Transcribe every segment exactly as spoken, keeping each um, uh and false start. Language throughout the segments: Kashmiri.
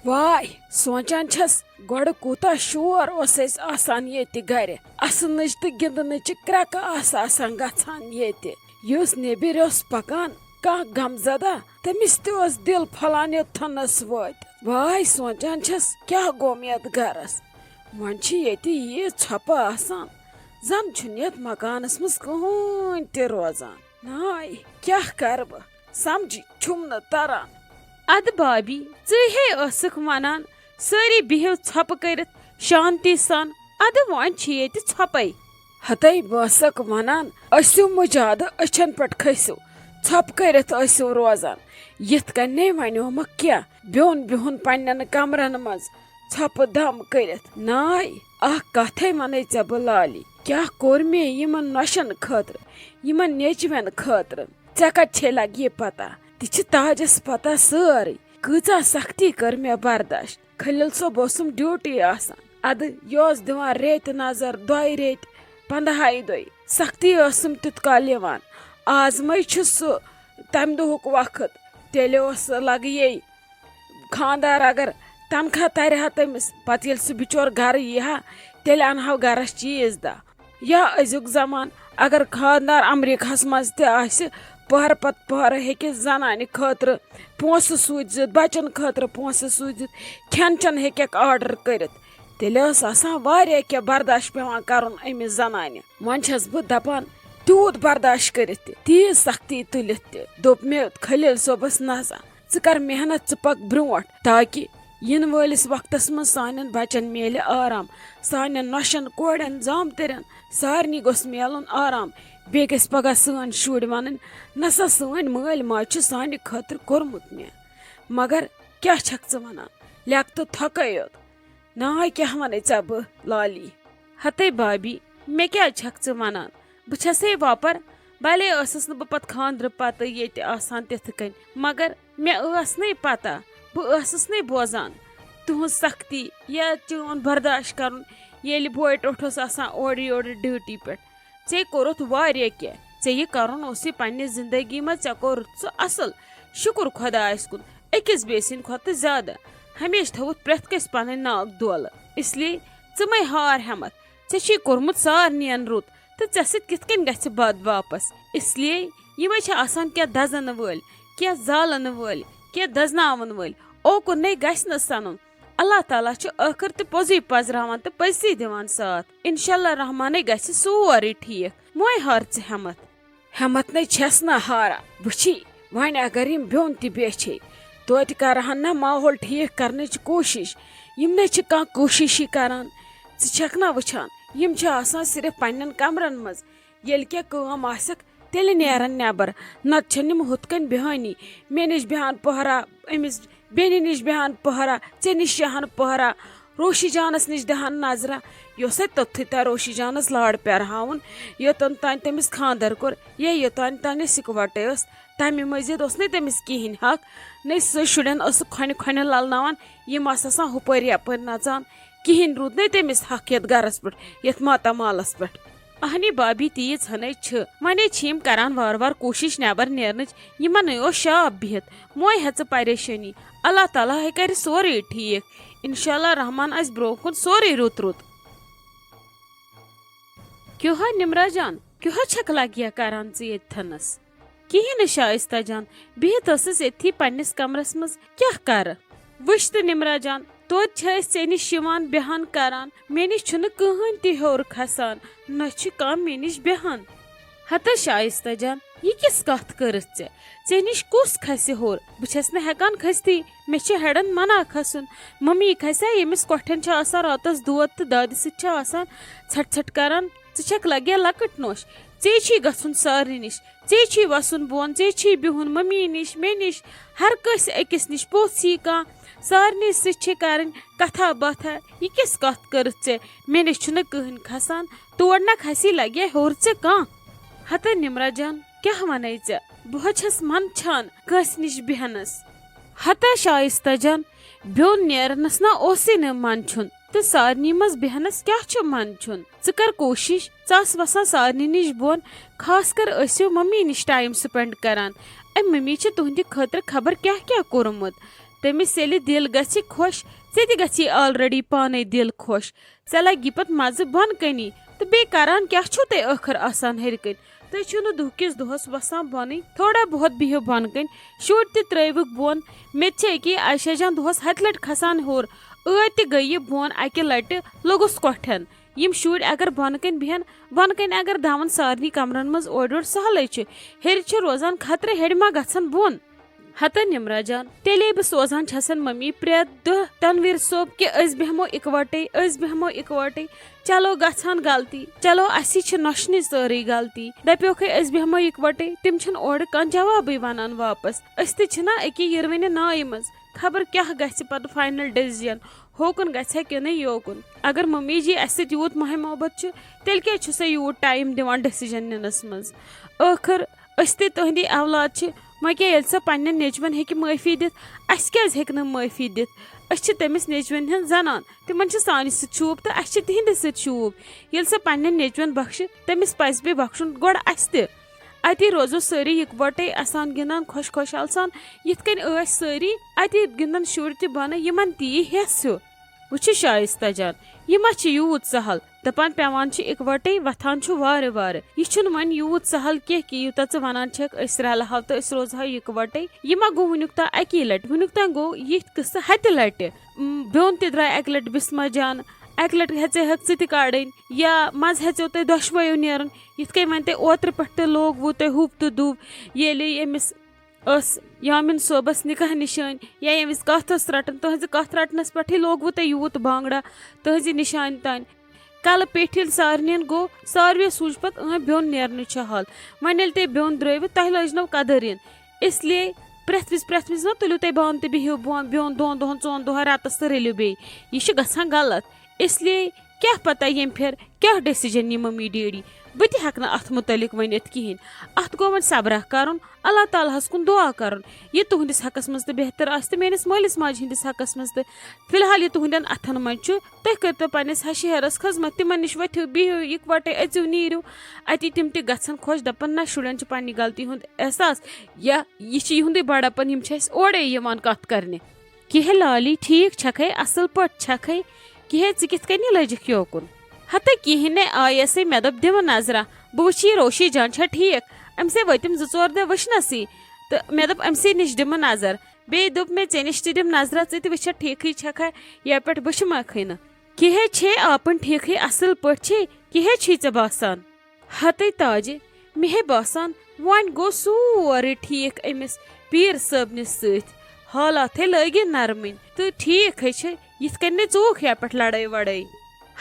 واے، سونٛچان چھَس، گۄڈٕ کوٗتاہ شور اوس اَسہِ آسان ییٚتہِ گَرِ۔ اَسنٕچ تہٕ گِنٛدنٕچہِ کرٛٮ۪کہٕ آسہٕ آسان گژھان ییٚتہِ۔ یُس نیٚبِرۍ اوس پَکان، کانٛہہ غمزدہ، تٔمِس تہِ اوس دِل پھۄلان یوٚتتھَنَس وٲتِتھ۔ واے، سونٛچان چھَس، کیٛاہ گوٚم یَتھ گَرَس؟ وۄنۍ چھِ ییٚتہِ ییٖژ ژھۄپہٕ آسان، زَن چھُنہٕ یَتھ مکانَس منٛز کٕہٕنۍ تہِ روزان۔ ناے، کیٛاہ کَرٕ بہٕ؟ سمجھی چھُم نہٕ تران۔ ادٕ بابی، ژٕے ہے ٲسٕکھ ونان، سٲری بِہِو ژھۄپہٕ کٔرِتھ شانتی سان۔ ادٕ وۄنۍ چھِ ییٚتہِ ژھۄپے۔ ہتے بہٕ ٲسٕکھ ونان، ٲسِو مہٕ زیادٕ أچھن پٮ۪ٹھ کھٔسِو، ژھۄپہٕ کٔرِتھ ٲسِو روزان۔ یِتھ کٔنۍ نے ونیومکھ کینٛہہ، بیوٚن بِہُن پننٮ۪ن کمرن منٛز ژھۄپہٕ دم کٔرِتھ۔ ناے، اکھ کتھے ونَے ژےٚ بہٕ لالی، کیٛاہ کوٚر مےٚ یِمن نۄشن خٲطرٕ، یِمن نیچوٮ۪ن خٲطرٕ؟ ژےٚ کتہِ چھے لگہِ یہِ پتہ؟ تہِ چھِ تاجس پتہ سٲرٕے، کۭژاہ سختی کٔر مےٚ برداشت۔ خلیل صٲب اوسُم ڈیوٹی آسان، ادٕ یہِ اوس دِوان ریتہِ نظر، دۄیہِ ریتہِ، پندہایہِ دۄہہِ۔ سختی ٲسٕم تیُت کال یِوان۔ آز مَے چھُ سُہ تمہِ دۄہُک وقت، تیٚلہِ اوس لگہٕ یے خاندار۔ اگر تنخواہ ترِ ہا تٔمِس، پتہٕ ییٚلہِ سُہ بِچور گرٕ یی ہا، تیٚلہِ انہٕ ہاو گرس چیٖز دہ۔ یا أزیُک زمانہٕ، اگر خاندار امریکہس منٛز تہِ آسہِ، پہرٕ پتہٕ پہرٕ ہیٚکہِ زنانہِ خٲطرٕ پونٛسہٕ سوٗزِتھ، بچن خٲطرٕ پونٛسہٕ سوٗزِتھ، کھٮ۪ن چٮ۪ن ہیٚکٮ۪کھ آرڈر کٔرِتھ۔ تیٚلہِ ٲس آسان واریاہ کینٛہہ برداشت پٮ۪وان کرُن أمِس زنانہِ۔ وۄنۍ چھَس بہٕ دپان، تیوٗت برداشت کٔرِتھ تہِ، تیٖژ سختی تُلِتھ تہِ، دوٚپ مےٚ خلیل صٲبس، نسا، ژٕ کر محنت، ژٕ پک برونٛٹھ، تاکہِ یِنہٕ وٲلِس وقتس منٛز سانٮ۪ن بچن میلہِ آرام، سانٮ۪ن نۄشن، کورٮ۪ن، زامتٕرٮ۪ن، سارنٕے گوٚژھ میلُن آرام۔ بیٚیہِ گژھِ پگاہ سٲنۍ شُرۍ ونٕنۍ، نسا، سٲنۍ مٲلۍ ماجہِ چھُ سانہِ خٲطرٕ کوٚرمُت مےٚ۔ مگر کیٛاہ چھکھ ژٕ ونان؟ لیٚکھ تہٕ تھۄکے یوت۔ ناے، کیٛاہ ونے ژےٚ بہٕ، لالی؟ ہتے بابی، مےٚ کیٛازِ چھکھ ژٕ ونان؟ بہٕ چھسے وۄپر۔ بھلے ٲسٕس نہٕ بہٕ پتہٕ خاندرٕ پتہٕ ییٚتہِ آسان تِتھٕ کٔنۍ، مگر مےٚ ٲس نے پتہ، بہٕ ٲسٕس نے بوزان تُہنٛز سختی یا چون برداشت کرُن، ییٚلہِ بوے ٹوٹھ اوس آسان اورٕ یورٕ ڈیوٹی پٮ۪ٹھ۔ ژےٚ کوٚرُتھ واریاہ کینٛہہ۔ ژےٚ یہِ کرُن اوسُے پننہِ زندگی منٛز، ژےٚ کوٚرُتھ سُہ اصل۔ شُکر خۄدایس کُن، أکِس بیٚیہِ سٕنٛدِ کھۄتہٕ زیادٕ۔ ہمیشہِ تھٲوٕتھ پرٛٮ۪تھ کٲنٛسہِ پنٕنۍ ناکھ دولہٕ۔ اس لیے ژٕ مے ہار ہٮ۪متھ۔ ژےٚ چھُے کوٚرمُت سارنٕین رُت، تہٕ ژےٚ سۭتۍ کِتھ کٔنۍ گژھِ بد واپس؟ اس لیے یِمے چھِ آسان کینٛہہ دزن وٲلۍ، کینٛہہ زالن وٲلۍ، کینٛہہ دزناون وٲلۍ۔ اوکُن نے گژھِ نہٕ سنُن۔ اللہ تعالیٰ چھُ ٲخر تہِ پوٚزُے پزراوان تہٕ پٔزی دِوان ساتھ۔ انشاءاللہ رحمانٕے گژھِ سورُے ٹھیٖک۔ مۄے ہار ژٕ ہٮ۪متھ۔ ہٮ۪متھ نے چھَس نہ ہاران۔ وٕچھی، وۄنۍ اگر یِم بیوٚن تہِ بیچھے، توتہِ کرہن نہ ماحول ٹھیٖک کرنٕچ کوٗشِش۔ یِم نے چھِ کانٛہہ کوٗشِشٕے کران۔ ژٕ چھکھ نہ وٕچھان، یِم چھِ آسان صرف پننٮ۪ن کمرن منٛز۔ ییٚلہِ کینٛہہ کٲم آسٮ۪کھ، تیٚلہِ نیرن نٮ۪بر، نتہٕ چھِنہٕ یِم ہُتھ کٔنۍ بیہٲنی۔ مےٚ نِش بیہان پہرا، أمِس بیٚنہِ نِش بیہان پہرا، ژےٚ نِش شیہان پہرا، روشی جانس نِش دِہان نظرہ۔ یہِ اوس اَتہِ توٚتتھٕے تام روشی جانس لاڑ پیارہاوُن، یوٚتن تام تٔمِس خاندر کوٚر، یا یوٚتانۍ تام أسۍ اِکوٹے ٲسۍ۔ تمہِ مٔزیٖد اوس نہٕ تٔمِس کِہیٖنۍ حق، نہ سُہ شُرٮ۪ن ٲس کھۄنہِ کھۄنہِ للناوان، یِم آسہٕ آسان ہُپٲرۍ یپٲرۍ نژان۔ کِہیٖنۍ روٗد نہٕ تٔمِس حق یتھ گرس پٮ۪ٹھ، یتھ ماتامالس پٮ۪ٹھ۔ اہنی بابی، تیٖژ ہنے چھِ، ونے چھِ یِم کران وارٕ وارٕ کوٗشِش نٮ۪بر نیرنٕچ، یِمن اوس شاپ بِہِتھ۔ موے ہیژٕ پریشٲنی، اللہ تعالیٰ ہے کرِ سورُے ٹھیٖک۔ انشاءاللہ رحمان آسہِ برونٛہہ کُن سورُے رُت رُت۔ کیٛاہ ہا نمرا جان، کیٛاہ ہا چھکھ لگیا کران ژٕ ییٚتہِ تھنس؟ کِہیٖنۍ نہٕ شائستہ جان، بِہِتھ ٲسٕس ییٚتھی پننِس کمرس منٛز، کیٛاہ کرٕ؟ وٕچھ تہٕ نمرا جان، توتہِ چھِ أسۍ ژےٚ نِش یِوان بیٚہان کران، مےٚ نِش چھُنہٕ کٕہٕنۍ تہِ ہیوٚر کھسان، نہ چھُ کانٛہہ مےٚ نِش بیٚہان۔ ہتا شائستہ جان، یہِ کِژھ کتھ کٔرٕتھ ژےٚ؟ ژےٚ نِش کُس کھسہِ ہیوٚر؟ بہٕ چھَس نہٕ ہٮ۪کان کھٔستی، مےٚ چھِ ہٮ۪ڈن منع کھسُن۔ ممی کھسیا ییٚمِس کۄٹھٮ۪ن چھِ آسان راتس دود تہٕ دادِ سۭتۍ چھِ آسان ژھٹھ ژھٹھ کران؟ ژٕ چھکھ لگیا لۄکٕٹ نوش؟ ژےٚ چھُے گژھُن سارنٕے نِش، ژےٚ چھُے وسُن بۄن، ژےٚ چھُے بِہُن ممی نِش، مےٚ نِش، ہر کٲنٛسہِ أکِس نِش۔ پوٚژھ یی کانٛہہ، سارنٕے سۭتۍ چھِ کرٕنۍ کتھا باتھا۔ یہِ کِژھ کتھ کٔرٕتھ ژےٚ؟ مےٚ نِش چھُنہٕ کٕہٕنۍ کھسان، تور نہ کھسی لگیا ہیوٚر ژےٚ کانٛہہ۔ ہتا نمرا جان، کیٛاہ ونے ژےٚ؟ بہٕ حظ چھَس منٛدچھان کٲنٛسہِ نِش بیٚہنس۔ ہتا شائستہ جان، بیوٚن نیرنس نہ اوسُے نہٕ منٛدچھُن، تہٕ سارنٕے منٛز بیٚہنس کیٛاہ چھُ منٛدچھُن؟ ژٕ کر کوٗشِش، ژٕ آس وسان سارنٕے نِش بۄن، خاص کر ٲسِو ممی نِش ٹایم سپینڈ کران۔ أمۍ ممی چھِ تُہنٛدِ خٲطرٕ خبر کیٛاہ کیٛاہ کوٚرمُت۔ تٔمِس ییٚلہِ دِل گژھِ خۄش، ژےٚ تہِ گژھی already پانے دِل خۄش۔ ژےٚ لگی پتہٕ مزٕ بۄنہٕ کنی۔ تہٕ بیٚیہِ کران کیٛاہ چھِو تُہۍ ٲخٕر آسان ہیٚرِ کنۍ؟ تُہۍ چھِو نہٕ دُہکِس دۄہس وسان بۄنٕے، تھوڑا بہت بِہِو بۄنہٕ کنۍ۔ شُرۍ تہِ ترٲوِکھ بۄن۔ مےٚ تہِ چھِ أکی عائشہ جان دۄہس ہتہِ لٹہِ کھسان ہیوٚر۔ ٲدۍ تہِ گٔیہِ بۄن اکہِ لٹہِ، لوٚگُس کۄٹھٮ۪ن۔ یِم شُرۍ اگر بۄنہٕ کنۍ بیٚہن، بۄنہٕ کنۍ اگر دون سارنٕے کمرن منٛز اورٕ یورٕ سہلٕے چھُ۔ ہیٚرِ چھِ روزان خطرٕ، ہیٚرِ ما گژھن بۄن۔ ہتہ نمرہ جان، تیٚلے بہٕ سوزان چھسن ممی پرٛٮ۪تھ دۄہ تنویر صٲب کہِ أسۍ بیٚہمو اِکوٹے، أسۍ بیٚہمو اِکوٹے۔ چلو گژھان غلطی، چلو اسی چھِ نۄشنٕچ سٲرٕے غلطی۔ دپیوکھے أسۍ بیٚہمو اِکوٹے، تِم چھِنہٕ اورٕ کانٛہہ جوابٕے ونان واپس۔ أسۍ تہِ چھِنہ أکی یِروٕنہِ نایہِ منٛز، خبر کیٛاہ گژھِ پتہٕ final decision، ہوکُن گژھِ ہا کِنہٕ یوکُن۔ اگر ممی جی اسہِ سۭتۍ یوٗت ماہِ محبت چھُ، تیٚلہِ کیٛازِ چھُ سا یوٗت time دِوان decision نِنس منٛز؟ ٲخٕر أسۍ تہِ تُہنٛدی اولاد چھِ، وۄنۍ کیٛاہ ییٚلہِ سۄ پننٮ۪ن نیٚچوٮ۪ن ہیٚکہِ معٲفی دِتھ، اسہِ کیٛازِ ہیٚکہِ نہٕ معٲفی دِتھ؟ أسۍ چھِ تٔمِس نیٚچوٮ۪ن ہٕنٛز زنان، تِمن چھِ سانہِ سۭتۍ شوٗب تہٕ اسہِ چھِ تِہنٛدِ سۭتۍ شوٗب۔ ییٚلہِ سۄ پننٮ۪ن نیٚچوٮ۪ن بخشہِ، تٔمِس پزِ بیٚیہِ بخشُن گۄڈٕ اسہِ تہِ۔ اتی روزو سٲری یکوٹے اسان گِنٛدان خۄش خۄشحال سان، یِتھ کٔنۍ ٲسۍ سٲری۔ اتی گِنٛدن شُرۍ تہِ بۄنہٕ، یِمن تہِ یی حصہٕ ہیوٚو۔ وٕچھِو شایستہ جان، یہِ ما چھِ یوٗت سہل؟ دپان پٮ۪وان چھِ اِکوٹے، وۄتھان چھُ وارٕ وارٕ۔ یہِ چھُنہٕ وۄنۍ یوٗت سہل کینٛہہ کہِ یوٗتاہ ژٕ ونان چھکھ، أسۍ رلہو تہٕ أسۍ روزہو یکوٹے۔ یہِ ما گوٚو وٕنیُک تام اکی لٹہِ؟ وٕنیُک تام گوٚو یِتھۍ قصہٕ ہتہِ لٹہِ۔ م، بیوٚن تہِ درٛاے اکہِ لٹہِ بسمہ جان، اکہِ لٹہِ ہیژے ہکھ ژٕ تہِ کڑٕنۍ، یا منٛزٕ ہیژیو تۄہہِ دۄشویو نیرُن۔ یِتھ کٔنۍ وۄنۍ تۄہہِ اوترٕ پٮ۪ٹھ تہِ لوگوُ تۄہہِ ہُپ تہٕ دُب، ییٚلہِ ییٚمِس ٲس یامین صٲبس نکاح نشٲنۍ یا ییٚمِس کتھ ٲس رٹٕنۍ، تُہنٛزِ کتھ رٹنس پٮ۪ٹھٕے لوگوُ تۄہہِ یوٗت بانگڑا تُہنٛزِ نشانہِ تانۍ۔ کلہٕ پیٚٹھۍ ییٚلہِ سارنٕے گوٚو، ساروِیو سوٗنچ پتہٕ، اۭں، بیوٚن نیرنٕے چھُ حل۔ وۄنۍ ییٚلہِ تۄہہِ بیوٚن درٛٲوٕ، تۄہہِ لٲج نو قدر یِن۔ اس لیے پرٛٮ۪تھ وِزِ، پرٛٮ۪تھ وِزِ مہ تُلِو تُہۍ بانہٕ تہٕ بِہِو بۄن، بیوٚن دۄن دۄہن، ژۄن دۄہن، رٮ۪تس تہٕ رٔلِو بیٚیہِ۔ یہِ چھُ گژھان غلط۔ اس لیے کیٛاہ پتہ ییٚمہِ پھِرِ کیٛاہ decision نِیہِ ممی ڈیڈی؟ بہٕ تہِ ہٮ۪کہٕ نہٕ اتھ مُتعلق ؤنِتھ کِہیٖنۍ۔ اتھ گوٚو وۄنۍ صبرا کرُن، اللہ تعالیٰ ہس کُن دُعا کرُن، یہِ تُہنٛدِس حقس منٛز تہِ بہتر آسہِ تہٕ میٲنِس مٲلِس ماجہِ ہٕنٛدِس حقس منٛز تہِ۔ فی الحال یہِ تُہنٛدٮ۪ن اتھن منٛز چھُ، تُہۍ کٔرۍتو پننِس ہشہِ ہیرس خدمت، تِمن نِش ؤتھِو، بِہِو یِکوٹے، أژِو نیٖرِو۔ اتی تِم تہِ گژھن خۄش، دپن، نہ، شُرٮ۪ن چھُ پننہِ غلطی ہُنٛد احساس، یا یہِ چھِ یِہُنٛدُے بڑپن، یِم چھِ اسہِ اورے یِوان کتھ کرنہِ۔ کِہے لالی، ٹھیٖک چھکھے؟ اصل پٲٹھۍ چھکھے؟ کِہے، ژٕ کِتھ کٔنۍ لٔجِکھ یوکُن؟ ہتہ کِہیٖنۍ نے، آیسے، مےٚ دوٚپ دِمہٕ نظرہ، بہٕ وٕچھِ یہِ روشی جان چھا ٹھیٖک، أمۍ سے وٲتِم زٕ ژور دۄہ وٕچھنسٕے، تہٕ مےٚ دوٚپ أمۍ سٕے نِش دِمہٕ نظر۔ بیٚیہِ دوٚپ مےٚ، ژےٚ نِش تہِ دِم نظرہ، ژٕ تہِ وٕچھکھ ٹھیٖکھٕے چھکھا، یپٲٹھۍ بہٕ چھُمکھٕے نہٕ۔ کِہے چھے، آپُن ٹھیٖکھٕے، اصل پٲٹھۍ چھے، کِہے چھُے ژےٚ باسان؟ ہتے تاجہِ، مےٚ ہے باسان، وۄنۍ گوٚو سورُے ٹھیٖک أمِس پیٖر صٲبنِس سۭتۍ۔ حالات ہے لٲگِن نرمٕنۍ تہٕ ٹھیٖک ہے چھِ، یِتھ کٔنۍ نَے ژوٗکھ یا پٮ۪ٹھ لڑٲے وڑٲے۔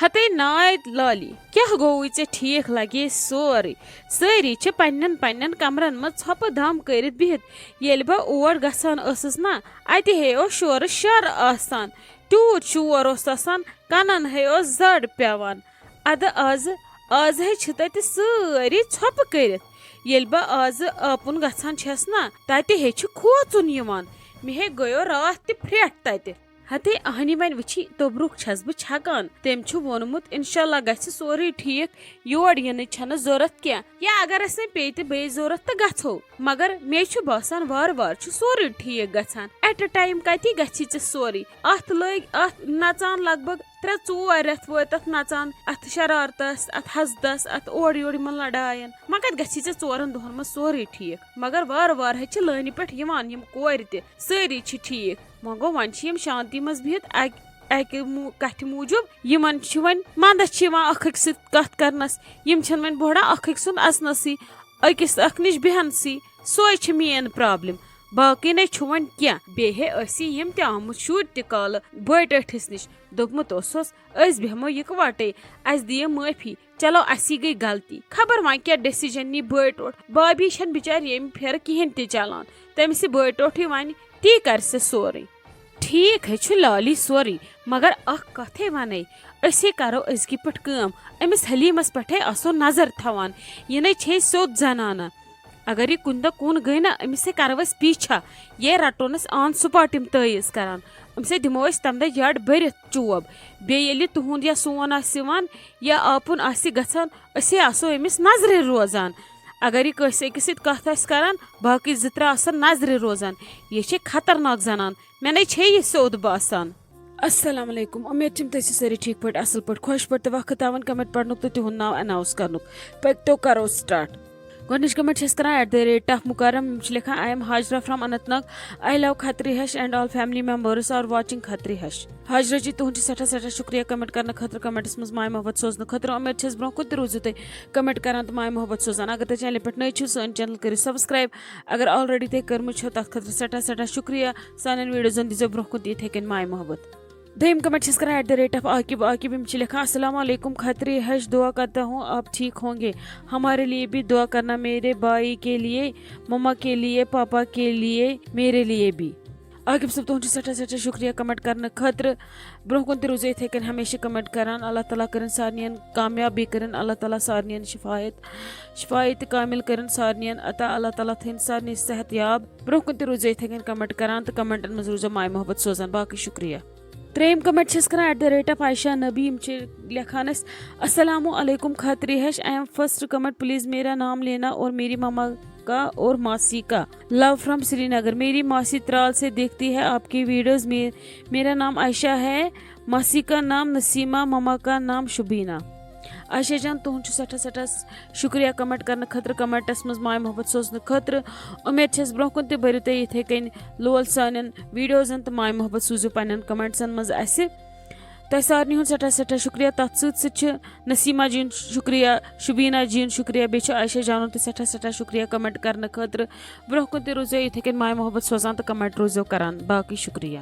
ہتے ناے لالی، کیٛاہ گوٚوُے ژےٚ؟ ٹھیٖک لگے سورُے۔ سٲری چھِ پننٮ۪ن پننٮ۪ن کمرن منٛز ژھۄپہٕ دم کٔرِتھ بِہِتھ۔ ییٚلہِ بہٕ اور گژھان ٲسٕس نا، اتہِ ہے اوس شورٕ شر آسان، تیوٗت شور اوس آسان، کنن ہے اوس زڑ پٮ۪وان۔ ادٕ آزٕ، آز ہے چھِ تتہِ سٲری ژھۄپہٕ کٔرِتھ۔ ییٚلہِ بہٕ آزٕ آپُن گژھان چھَس نا، تتہِ ہے چھُ کھوژُن یِوان۔ مےٚ ہے گٔیو راتھ تہِ پھرٛٹھ تتہِ۔ ہتے اہنی، وۄنۍ وٕچھی، توٚبرُک چھَس بہٕ چھکان۔ تٔمۍ چھُ ووٚنمُت، انشاءاللہ گژھِ سورُے ٹھیٖک، یور یِنٕچ چھَنہٕ ضوٚرتھ کینٛہہ۔ یا اگر اَسہِ وۄنۍ پیٚیہِ تہِ بیٚیہِ ضوٚرتھ تہٕ گژھو۔ مگر مےٚ چھُ باسان، وارٕ وارٕ چھُ سورُے ٹھیٖک گژھان۔ At a time کَتی گژھی ژےٚ سورُے؟ اَتھ لٔگۍ، اَتھ نَژان لگ بگ ترٛےٚ ژور رٮ۪تھ وٲتۍ اَتھ نَژان، اَتھ شرارتَس، اَتھ حسدَس، اَتھ اورٕ یورٕ یِمَن لڑایَن۔ وۄنۍ کَتہِ گژھی ژےٚ ژورَن دۄہَن منٛز سورُے ٹھیٖک؟ مگر وارٕ وارٕ حظ چھِ لٲنہِ پٮ۪ٹھ یِوان یِم کورِ تہِ، سٲری چھِ ٹھیٖک۔ وۄنۍ گوٚو، وۄنۍ چھِ یِم شانتی منٛز بِہِتھ اَکہِ، اَکہِ مو-، کَتھِ موٗجوٗب۔ یِمَن چھِ وۄنۍ منٛدَچھ یِوان اَکھ أکۍ سۭتۍ کَتھ کَرنَس۔ یِم چھِنہٕ وۄنۍ بوٚہڑان اَکھ أکۍ سُنٛد اَژنَسٕے۔ أکِس اکھ نِش بیٚہنسٕے، سۄے چھِ main problem۔ باقٕے نے چھُ وۄنۍ کینٛہہ۔ بیٚیہِ ہے ٲسی یِم تہِ آمٕتۍ شُرۍ تہِ کالہٕ بٔٹۍ ٲٹھِس نِش۔ دوٚپمُت اوسُس، أسۍ بیٚہمو یِکوَٹے، اَسہِ دِیِو معٲفی۔ چلو، اَسی گٔے غلطی۔ خبر وۄنۍ کیٛاہ decision نی بٔٹۍ اوٚٹھ۔ بابی چھَنہٕ بِچارِ ییٚمہِ پھِرٕ کِہیٖنۍ تہِ چلان۔ تٔمِس یہِ بٔٹۍ اوٚٹھٕے وَنہِ، تی کَرِ سُہ سورُے۔ ٹھیٖک ہے چھُ لالی سورُے، مگر اکھ کتھ ہے ونے، أسۍ ہے کرو أزکہِ پٮ۪ٹھ کٲم، أمِس حلیمس پٮ۪ٹھ ہے آسو نظر تھاوان، یہِ نے چھے سیوٚد زنانہ۔ اگر یہِ کُنہِ دۄہ کُن گٔے نا، أمِس ہے کرو أسۍ پیچھا، یے رٹون أسۍ on spot یِم تٲویٖز کران، أمِس ہے دِمو أسۍ تمہِ دۄہ یڈ بٔرِتھ چوب۔ بیٚیہِ ییٚلہِ تُہُنٛد یا سون آسہِ یِوان یا آپُن آسہِ گژھان، أسۍ ہے آسو أمِس نظرِ روزان۔ اگر یہِ کٲنٛسہِ أکِس سۭتۍ کتھ آسہِ کران، باقٕے زٕ ترٛےٚ آسن نظرِ روزان۔ یہِ چھے خطرناک زنان، مےٚ نے چھے یہِ سیوٚد باسان۔ السلام علیکم، امید چھم تُہۍ ٲسِو سٲری ٹھیٖک پٲٹھۍ، اصل پٲٹھۍ، خۄش پٲٹھۍ تہٕ وقت تھاوان کمنٹ پرنُک تہٕ تِہُنٛد ناو اناؤنس کرنُک۔ پٔکۍ تو کرو سٹارٹ۔ گۄڈٕنِچ کمنٹ چھِ أسۍ کران at the rate of مُکرم، یِم چھِ لیکھان، "I am Hajra from Anantnag, I love Khatri Hash and all family members are watching Khatri Hash." Hajra جی، تُہُنٛد چھُ سٮ۪ٹھاہ سٮ۪ٹھاہ شُکریہ کمنٹ کرنہٕ خٲطرٕ، کمنٹس منٛز ماے محبت سوزنہٕ خٲطرٕ۔ اُمید چھَس برونٛہہ کُن تہِ روٗزِو تُہۍ کمنٹ کران تہٕ ماے محبت سوزان۔ اگر تُہۍ چینلہِ پٮ۪ٹھ نٔوۍ چھِو، سٲنۍ چینل کٔرِو سبسکرایب۔ اگر آلریڈی تُہۍ کٔرمٕژ چھو، تَتھ خٲطرٕ سٮ۪ٹھاہ سٮ۪ٹھاہ شُکریہ۔ سانٮ۪ن ویڈیوزن دیٖزیو برونٛہہ کُن تہِ یِتھَے کٔنۍ ماے محبت۔ دوٚیِم کمنٹ چھِ أسۍ کران at the rate of Aqib. Aqib, یِم چھِ لیکھان، "السلام علیکم خطری ہش، دعا کرتا ہوں آپ ٹھیک ہوں گے، ہمارے لیے بھی دعا کرنا، میرے بھائی کے لیے، مما کے لیے، پاپا کے لیے، میرے لیے بھی۔" عاقب صٲب، تُہُنٛد چھُ سٮ۪ٹھاہ سٮ۪ٹھاہ شُکریہ کمنٹ کرنہٕ خٲطرٕ۔ برونٛہہ کُن تہِ روٗزِو یِتھَے کٔنۍ ہمیشہِ کمنٹ کران۔ اللہ تعالیٰ کٔرِن سارنِیَن کامیاب، بیٚیہِ کٔرِن اللہ تعالیٰ سارنِیَن شفایت، شفایت کامل کٔرِن سارنِیَن عطا۔ اللہ تعالیٰ تھٲیِن سارنٕے صحت یاب۔ برونٛہہ کُن تہِ روٗزِو یِتھَے کٔنۍ کمنٹ کران تہٕ کمنٹن منٛز روٗزِو ماے محبت سوزان۔ باقٕے شُکریہ۔ ترٛیٚیِم کمنٹ چھِ أسۍ کران at the rate of عائشہ نبی۔ یِم چھِ لیکھان اَسہِ، "السلام علیکم خاطری ہش، I am first comment, please میرا نام لینا اور میری مما کا اور ماسی کا۔ Love from Srinagar. میری ماسی ترال سے دیکھتی ہے آپ کی ویڈیوز۔ مے-، میرا نام عائشہ ہے، ماسی کا نام نسیمہ، مما کا نام شبینہ۔" عائشہ جان، تُہُنٛد چھُ سٮ۪ٹھاہ سٮ۪ٹھاہ شُکریہ کمنٹ کرنہٕ خٲطرٕ، کمنٹس منٛز ماے محبت سوزنہٕ خٲطرٕ۔ اُمید چھَس برونٛہہ کُن تہِ بٔرِو تُہۍ یِتھَے کٔنۍ لول سانٮ۪ن ویڈیوزن تہٕ ماے محبت سوٗزِو پنٛنٮ۪ن کمنٹسن منٛز اَسہِ۔ تۄہہِ سارنٕے ہُنٛد سٮ۪ٹھاہ سٮ۪ٹھاہ شُکریہ۔ تَتھ سۭتۍ سۭتۍ چھِ نسیمہ جی ہُنٛد شُکریہ، شُبیٖنا جی ہُنٛد شُکریہ، بیٚیہِ چھُ عائشہ جانُن تہِ سٮ۪ٹھاہ سٮ۪ٹھاہ شُکریہ کمنٹ کرنہٕ خٲطرٕ۔ برونٛہہ کُن تہِ روٗزِو یِتھَے کٔنۍ ماے محبت سوزان تہٕ کمنٹ روٗزِو کران۔ باقٕے شُکریہ۔